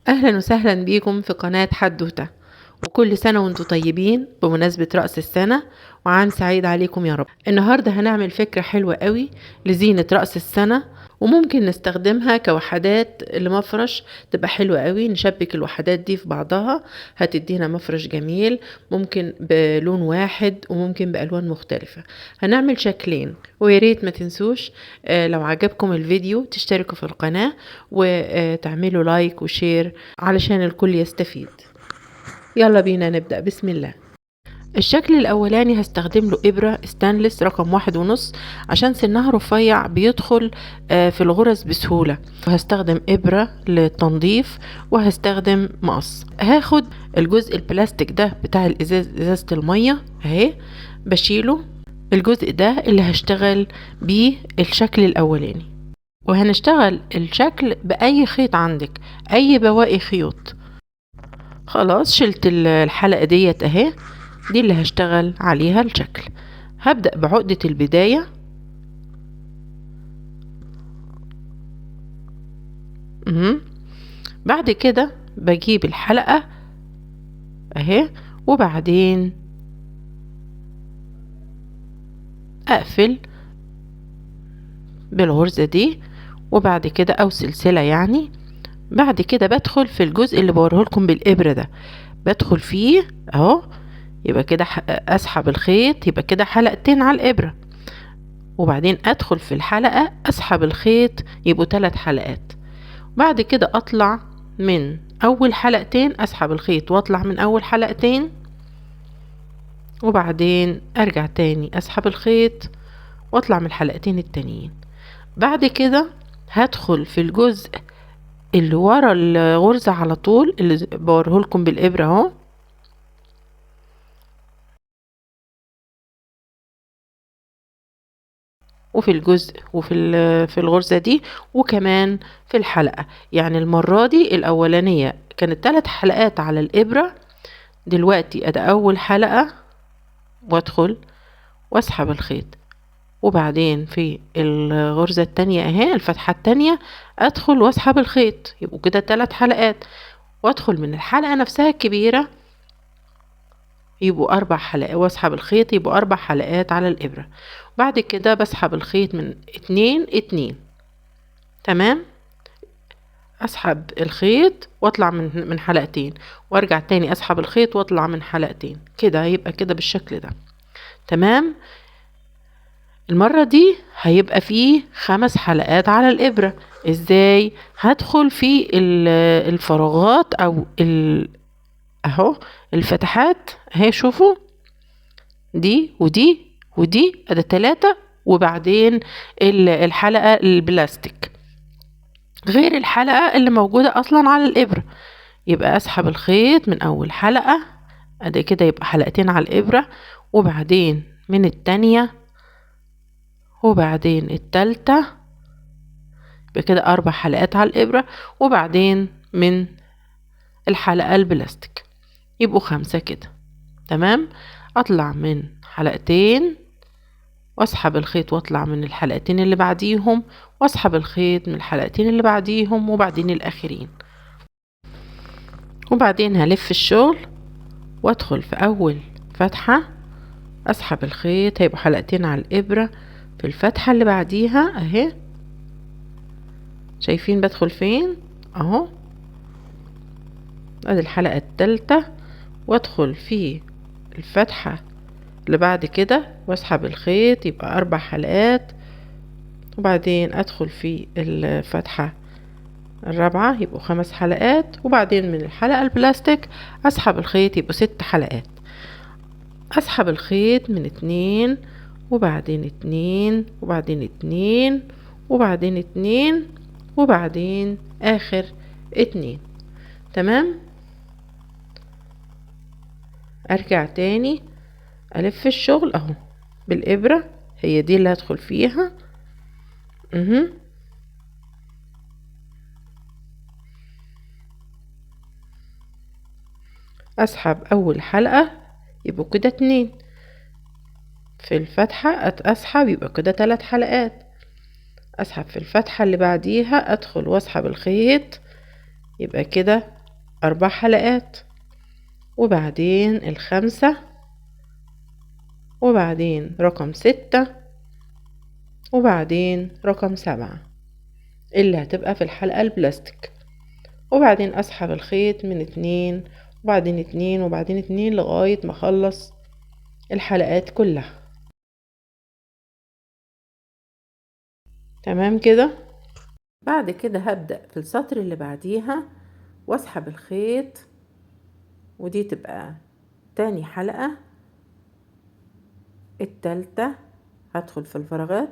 أهلا وسهلا بيكم في قناة حدوتة، وكل سنة وانتم طيبين بمناسبة رأس السنة، وعام سعيد عليكم يا رب. النهاردة هنعمل فكرة حلوة قوي لزينة رأس السنة، وممكن نستخدمها كوحدات لمفرش، تبقى حلوة قوي. نشبك الوحدات دي في بعضها هتدينا مفرش جميل، ممكن بلون واحد وممكن بألوان مختلفة. هنعمل شكلين، وياريت ما تنسوش لو عجبكم الفيديو تشتركوا في القناة وتعملوا like و share علشان الكل يستفيد. يلا بينا نبدأ، بسم الله. الشكل الأولاني هستخدم له إبرة ستانلس رقم 1.5 عشان سنها رفيع بيدخل في الغرز بسهولة. وهستخدم إبرة للتنظيف، وهستخدم مقص. هاخد الجزء البلاستيك ده بتاع الإزاز، إزازة المية أهي، بشيله الجزء ده اللي هشتغل بيه الشكل الأولاني. وهنشتغل الشكل بأي خيط عندك، أي بواقي خيوط. خلاص شلت الحلقة ديت اهي، دي اللي هشتغل عليها الشكل. هبدأ بعقدة البداية. بعد كده بجيب الحلقة اهي، وبعدين اقفل بالغرزة دي، وبعد كده او سلسلة يعني. بعد كده بدخل في الجزء اللي بوريه لكم بالإبرة ده، بدخل فيه اهو، يبقى كده اسحب الخيط، يبقى كده حلقتين على الإبرة. وبعدين ادخل في الحلقة اسحب الخيط، يبقوا 3 حلقات. بعد كده اطلع من اول حلقتين، اسحب الخيط واطلع من اول حلقتين، وبعدين ارجع تاني اسحب الخيط واطلع من الحلقتين التانيين. بعد كده هدخل في الجزء اللي ورا الغرزة على طول اللي بوريهولكم بالإبرة اهو، وفي الجزء وفي في الغرزة دي، وكمان في الحلقة. يعني المرة دي الأولانية كانت 3 حلقات على الإبرة، دلوقتي أدي أول حلقة وأدخل وأسحب الخيط، وبعدين في الغرزة التانية اهي الفتحة التانية ادخل واسحب الخيط، يبقوا كده 3 حلقات. وادخل من الحلقة نفسها الكبيرة يبقوا 4 حلقات، واسحب الخيط يبقوا 4 حلقات على الإبرة. بعد كده بسحب الخيط من 2 2، تمام. اسحب الخيط واطلع من حلقتين، وارجع تاني اسحب الخيط واطلع من حلقتين، كده يبقى كده بالشكل ده، تمام. المرة دي هيبقى فيه 5 حلقات على الإبرة. ازاي؟ هدخل في الفراغات او اهو الفتحات اهي، شوفوا دي ودي ودي، ادي 3، وبعدين الحلقة البلاستيك غير الحلقة اللي موجودة اصلا على الإبرة. يبقى اسحب الخيط من اول حلقة ادي كده، يبقى حلقتين على الإبرة، وبعدين من التانية، وبعدين التالتة، يبقى كده 4 حلقات على الإبرة، وبعدين من الحلقة البلاستيك يبقوا 5 كده، تمام. اطلع من حلقتين واسحب الخيط واطلع من الحلقتين اللي بعديهم، واسحب الخيط من الحلقتين اللي بعديهم، وبعدين الاخرين. وبعدين هلف الشغل وادخل في اول فتحة، اسحب الخيط، هيبقوا حلقتين على الإبرة. في الفتحة اللي بعديها اهي، شايفين بدخل فين اهو، ادي الحلقة التالتة، وادخل في الفتحة اللي بعد كده واسحب الخيط، يبقى 4 حلقات. وبعدين ادخل في الفتحة الرابعة، يبقوا 5 حلقات. وبعدين من الحلقة البلاستيك اسحب الخيط، يبقوا 6 حلقات. اسحب الخيط من 2، وبعدين 2، وبعدين 2، وبعدين 2، وبعدين اخر 2، تمام. ارجع تاني الف الشغل اهو بالابرة، هي دي اللي هدخل فيها. اسحب اول حلقة، يبقوا كده 2. في الفتحة اسحب، يبقى كده 3 حلقات. اسحب في الفتحة اللي بعديها، ادخل واسحب الخيط، يبقى كده 4 حلقات، وبعدين 5، وبعدين رقم 6، وبعدين رقم 7 اللي هتبقى في الحلقة البلاستيك. وبعدين اسحب الخيط من 2 وبعدين 2 وبعدين 2 لغاية ما اخلص الحلقات كلها. تمام كده. بعد كده هبدأ في السطر اللي بعديها واسحب الخيط، ودي تبقى تاني حلقة. التالتة هدخل في الفراغات،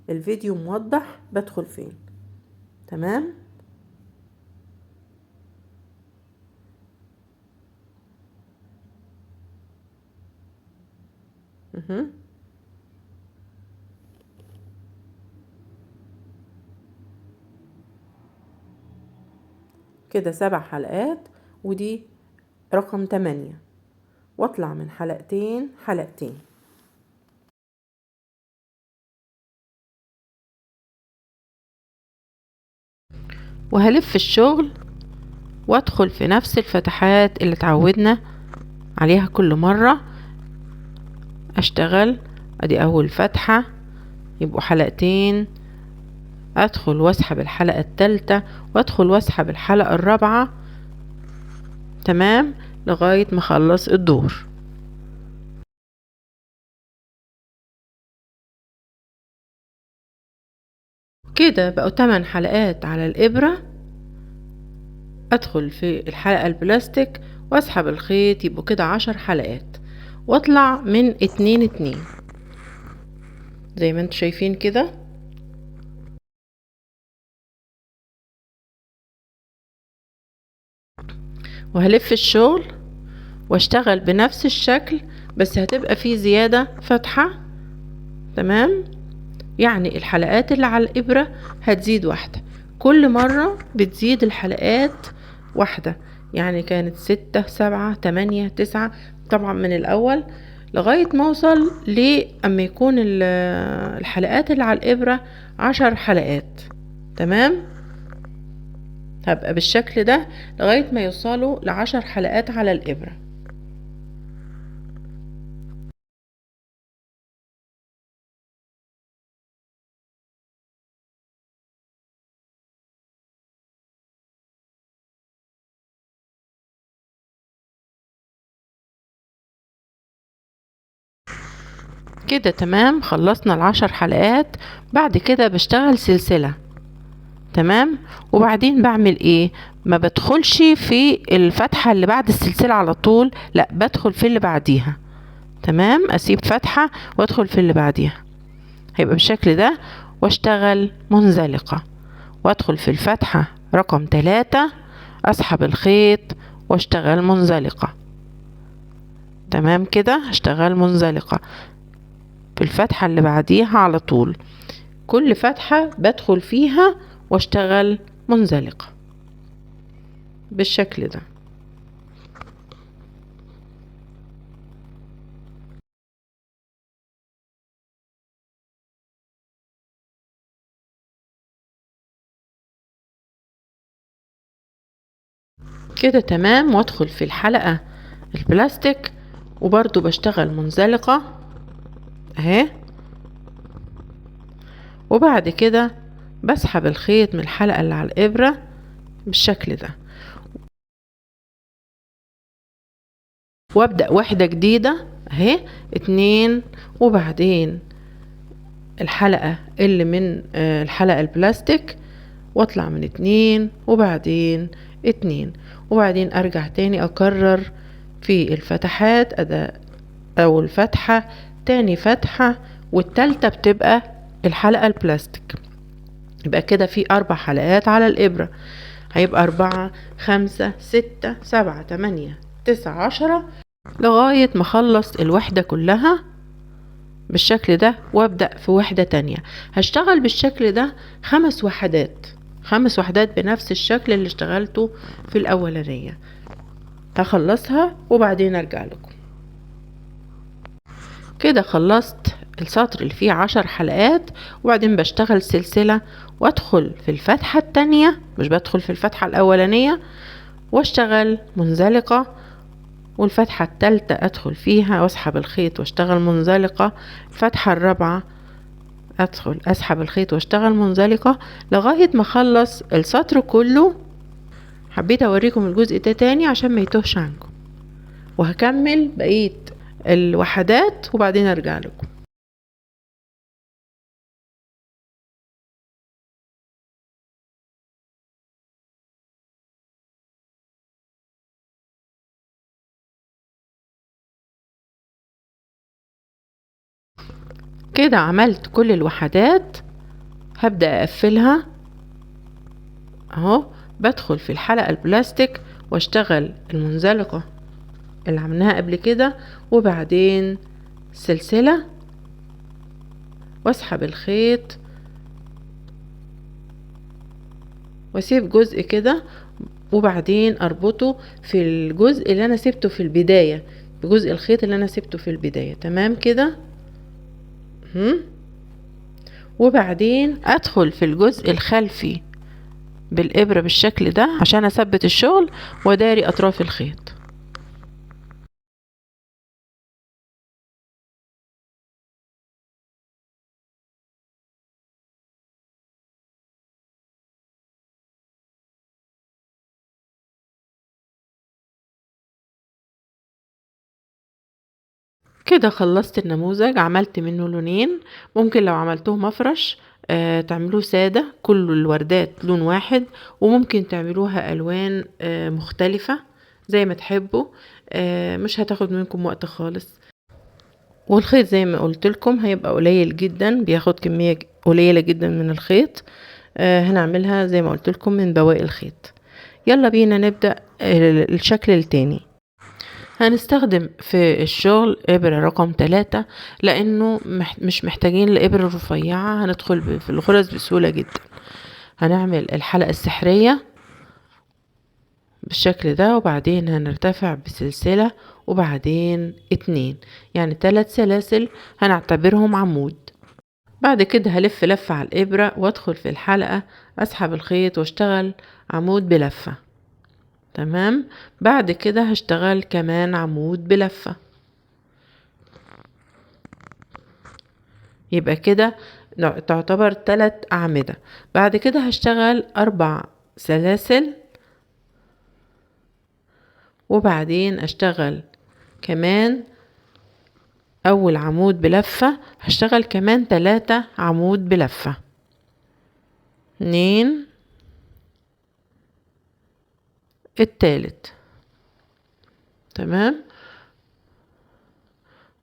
الفيديو موضح بدخل فين. تمام. كده 7 حلقات، ودي رقم 8، واطلع من حلقتين حلقتين. وهلف الشغل وادخل في نفس الفتحات اللي اتعودنا عليها كل مرة. اشتغل ادي اول فتحة، يبقوا حلقتين، ادخل واسحب الحلقة التالتة، وادخل واسحب الحلقة الرابعة. تمام، لغاية ما اخلص الدور. كده بقوا 8 حلقات على الابرة. ادخل في الحلقة البلاستيك واسحب الخيط، يبقوا كده 10 حلقات، واطلع من 2 2 زي ما انتم شايفين كده. وهلف الشغل واشتغل بنفس الشكل، بس هتبقى فيه زيادة فتحة. تمام، يعني الحلقات اللي على الإبرة هتزيد واحدة، كل مرة بتزيد الحلقات واحدة، يعني كانت 6 7 8 9 طبعا من الأول لغاية ما اوصل لأما يكون الحلقات اللي على الإبرة 10 حلقات. تمام، هبقى بالشكل ده لغاية ما يوصلوا ل10 حلقات على الإبرة. كده تمام، خلصنا ال10 حلقات. بعد كده بشتغل سلسلة. تمام، وبعدين بعمل ايه؟ ما بدخلش في الفتحة اللي بعد السلسلة على طول، لا بدخل في اللي بعديها. تمام، اسيب فتحة وادخل في اللي بعديها، هيبقى بالشكل ده، واشتغل منزلقة، وادخل في الفتحة رقم 3، اسحب الخيط واشتغل منزلقة. تمام كده، هشتغل منزلقة في الفتحة اللي بعديها على طول، كل فتحة بدخل فيها واشتغل منزلقة بالشكل ده. كده تمام، وادخل في الحلقة البلاستيك وبرضو بشتغل منزلقة اهي، وبعد كده بسحب الخيط من الحلقة اللي على الإبرة بالشكل ده، وابدأ واحدة جديدة اهي 2، وبعدين الحلقة اللي من الحلقة البلاستيك، واطلع من 2 وبعدين 2، وبعدين ارجع تاني اكرر في الفتحات، اول فتحة، تاني فتحة، والتالتة بتبقى الحلقة البلاستيك. يبقى كده في 4 حلقات على الإبرة، هيبقى 4 5 6 7 8 9 10 لغاية ما اخلص الوحدة كلها بالشكل ده، وابدأ في وحدة تانية. هشتغل بالشكل ده 5 وحدات، 5 وحدات بنفس الشكل اللي اشتغلته في الأولانية. هخلصها وبعدين ارجع لكم. كده خلصت السطر اللي فيه 10 حلقات، وبعدين بشتغل سلسلة وادخل في الفتحة التانية، مش بدخل في الفتحة الاولانية، واشتغل منزلقة، والفتحة التالتة ادخل فيها واسحب الخيط واشتغل منزلقة، الفتحة الرابعة ادخل اسحب الخيط واشتغل منزلقة لغاية ما اخلص السطر كله. حبيت اوريكم الجزء ده تاني عشان ما يتوهش عنكم، وهكمل بقية الوحدات وبعدين ارجع لكم. كده عملت كل الوحدات، هبدأ اقفلها اهو. بدخل في الحلقة البلاستيك واشتغل المنزلقة اللي عملناها قبل كده، وبعدين سلسلة واسحب الخيط واسيب جزء كده، وبعدين اربطه في الجزء اللي انا سبته في البداية، بجزء الخيط اللي انا سبته في البداية. تمام كده. وبعدين ادخل في الجزء الخلفي بالابرة بالشكل ده عشان اثبت الشغل واداري اطراف الخيط. كده خلصت النموذج، عملت منه لونين. ممكن لو عملتوه مفرش تعملوه سادة كل الوردات لون واحد، وممكن تعملوها ألوان مختلفة زي ما تحبوا، مش هتاخد منكم وقت خالص. والخيط زي ما قلت لكم هيبقى قليل جدا، بياخد كمية قليلة جدا من الخيط. هنعملها زي ما قلت لكم من بواقي الخيط. يلا بينا نبدأ الشكل التاني. هنستخدم في الشغل إبرة رقم 3 لأنه مش محتاجين لإبرة رفيعة، هندخل في الغرز بسهولة جدا. هنعمل الحلقة السحرية بالشكل ده، وبعدين هنرتفع بسلسلة وبعدين 2، يعني 3 سلاسل هنعتبرهم عمود. بعد كده هلف لفة على الإبرة وادخل في الحلقة، أسحب الخيط واشتغل عمود بلفة. تمام. بعد كده هشتغل كمان عمود بلفة، يبقى كده تعتبر 3 أعمدة. بعد كده هشتغل 4 سلاسل، وبعدين اشتغل كمان اول عمود بلفة، هشتغل كمان 3 عمود بلفة، 2، التالت. تمام.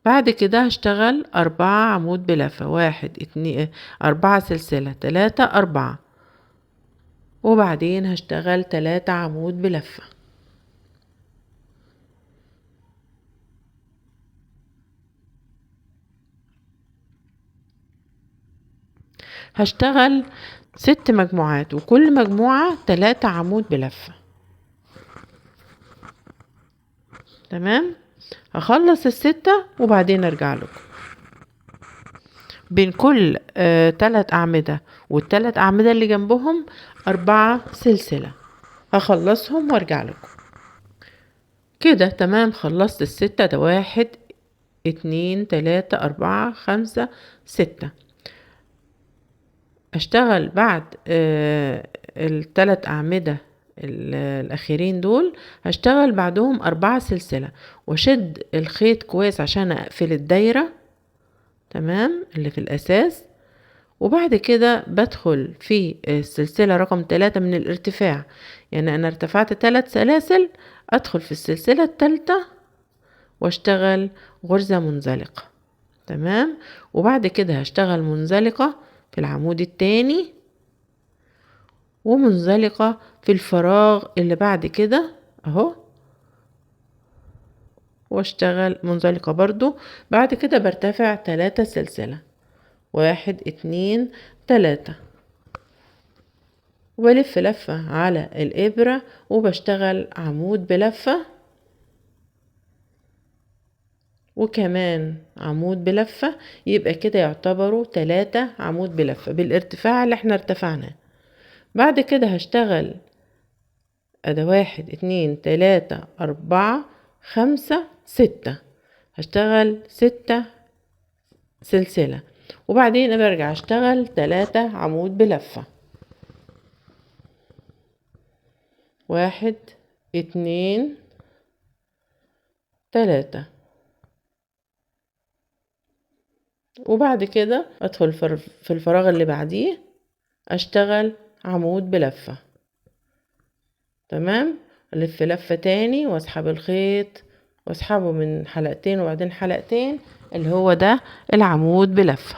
بعد كده هشتغل 4 عمود بلفة، 1 2 4 سلسلة، 3 4، وبعدين هشتغل 3 عمود بلفة. هشتغل 6 مجموعات، وكل مجموعة 3 عمود بلفة. تمام. هخلص ال6 وبعدين ارجع لكم. بين كل 3 أعمدة والتلات أعمدة اللي جنبهم 4 سلسلة، هخلصهم وارجع لكم. كده تمام، خلصت ال6 ده، 1 2 3 4 5 6. اشتغل بعد التلات أعمدة الأخيرين دول، هشتغل بعدهم 4 سلسلة، واشد الخيط كويس عشان اقفل الدايرة. تمام، اللي في الأساس. وبعد كده بدخل في السلسلة رقم 3 من الارتفاع، يعني أنا ارتفعت 3 سلاسل، أدخل في السلسلة التالتة واشتغل غرزة منزلقة. تمام. وبعد كده هشتغل منزلقة في العمود التاني، ومنزلقة في الفراغ اللي بعد كده اهو، واشتغل منزلقة برضو. بعد كده برتفع 3 سلسلة، 1 2 3، وبلف لفة على الإبرة وبشتغل عمود بلفة، وكمان عمود بلفة، يبقى كده يعتبروا 3 عمود بلفة بالارتفاع اللي احنا ارتفعناه. بعد كده هشتغل ادي 1 2 3 4 5 6، هشتغل 6 سلسلة، وبعدين برجع اشتغل 3 عمود بلفة، 1 2 3، وبعد كده ادخل في الفراغ اللي بعديه اشتغل عمود بلفة. تمام، الف لفة تاني واسحب الخيط واسحبه من حلقتين وبعدين حلقتين اللي هو ده العمود بلفة.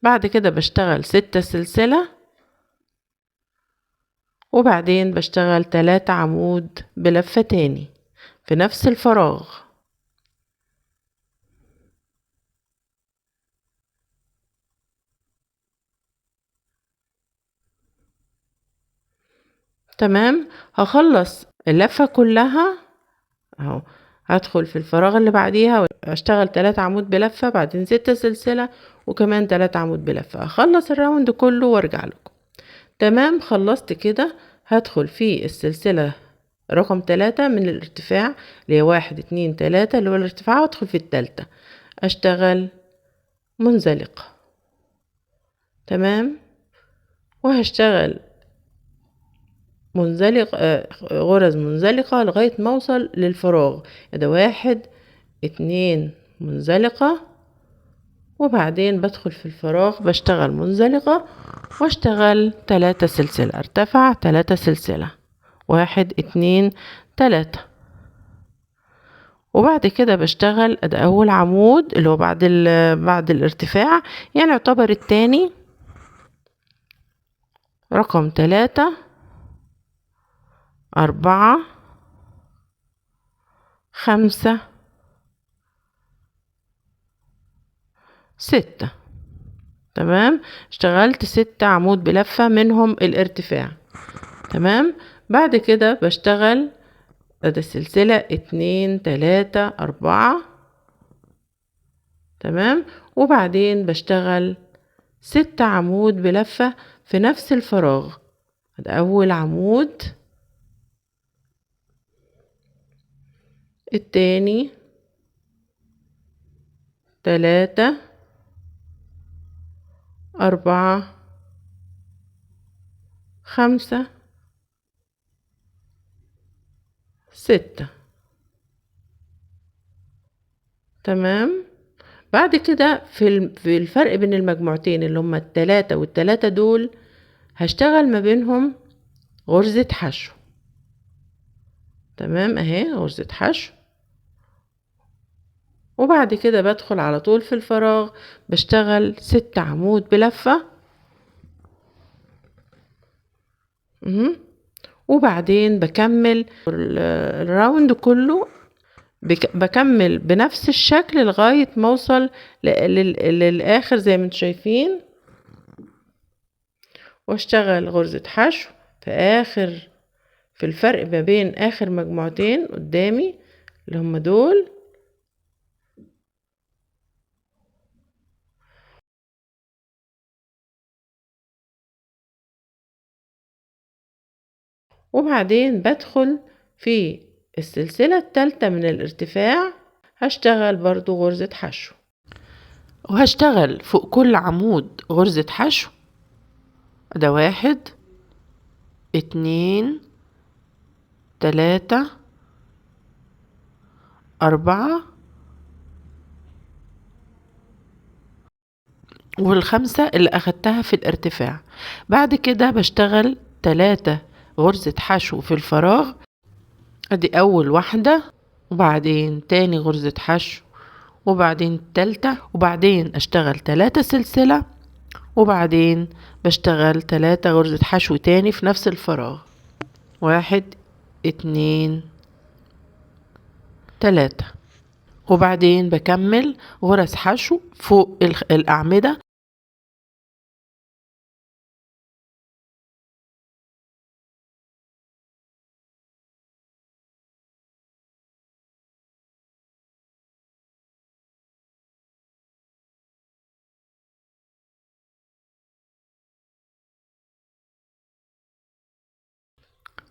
بعد كده بشتغل 6 سلسلة، وبعدين بشتغل 3 عمود بلفة تاني في نفس الفراغ. تمام، هخلص اللفة كلها اهو، هدخل في الفراغ اللي بعديها واشتغل 3 عمود بلفة، بعدين 6 سلسلة، وكمان 3 عمود بلفة. هخلص الراوند كله وارجع لكم. تمام، خلصت كده. هدخل في السلسلة رقم 3 من الارتفاع اللي هي 1 2 3 اللي هو الارتفاع، وادخل في التالتة اشتغل منزلقة. تمام، وهشتغل منزلق غرز منزلقة لغاية ما اوصل للفراغ. ده 1 2 منزلقة، وبعدين بدخل في الفراغ بشتغل منزلقة واشتغل 3 سلسلة، ارتفع 3 سلسلة، 1 2 3، وبعد كده بشتغل ادي اول عمود اللي هو بعد الارتفاع، يعني يعتبر التاني رقم 3 4 5 6. تمام، اشتغلت 6 عمود بلفة منهم الارتفاع. تمام، بعد كده بشتغل ادي السلسلة 2 3 4. تمام، وبعدين بشتغل 6 عمود بلفة في نفس الفراغ. ادي اول عمود، التاني، 3 4 5 6. تمام، بعد كده في الفرق بين المجموعتين اللي هما 3 وال3 دول هشتغل ما بينهم غرزة حشو. تمام، اهي غرزة حشو، وبعد كده بدخل على طول في الفراغ بشتغل 6 عمود بلفة، وبعدين بكمل ال round كله، بكمل بنفس الشكل لغاية ما اوصل للاخر زي ما انتم شايفين، واشتغل غرزة حشو في اخر، في الفرق ما بين اخر مجموعتين قدامي اللي هم دول. وبعدين بدخل في السلسلة التالتة من الارتفاع هشتغل برضو غرزة حشو، وهشتغل فوق كل عمود غرزة حشو. ده 1 2 3 4 وال5 اللي اخدتها في الارتفاع. بعد كده بشتغل 3 غرزة حشو في الفراغ، ادي اول واحدة، وبعدين تاني غرزة حشو، وبعدين التالتة، وبعدين اشتغل 3 سلسلة، وبعدين بشتغل 3 غرزة حشو تاني في نفس الفراغ، 1 2 3، وبعدين بكمل غرز حشو فوق الأعمدة.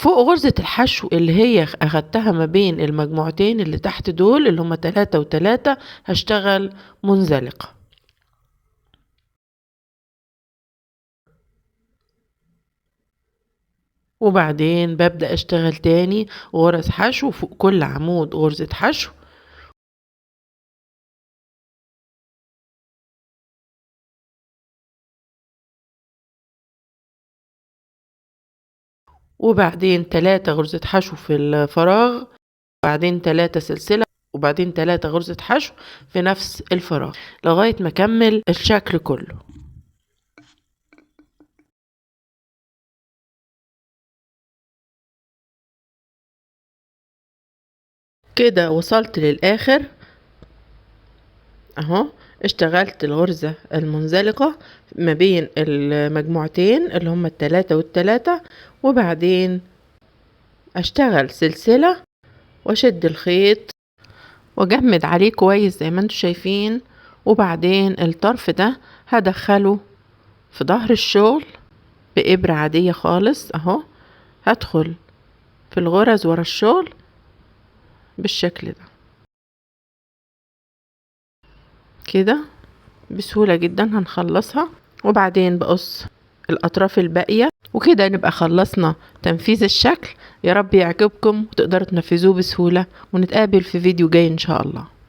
فوق غرزة الحشو اللي هي اخدتها ما بين المجموعتين اللي تحت دول اللي هما 3 و3 هشتغل منزلقة. وبعدين ببدأ اشتغل تاني غرز حشو فوق كل عمود غرزة حشو. وبعدين 3 غرزة حشو في الفراغ، وبعدين 3 سلسلة، وبعدين 3 غرزة حشو في نفس الفراغ لغاية ما اكمل الشكل كله. كده وصلت للآخر اهو. اشتغلت الغرزة المنزلقة ما بين المجموعتين اللي هما 3 والتلاتة، وبعدين اشتغل سلسلة واشد الخيط واجمد عليه كويس زي ما انتم شايفين. وبعدين الطرف ده هدخله في ظهر الشغل بإبرة عادية خالص اهو، هدخل في الغرز ورا الشغل بالشكل ده كده بسهولة جدا هنخلصها. وبعدين بقص الأطراف الباقية، وكده نبقى خلصنا تنفيذ الشكل. يا رب يعجبكم وتقدروا تنفذوه بسهولة، ونتقابل في فيديو جاي إن شاء الله.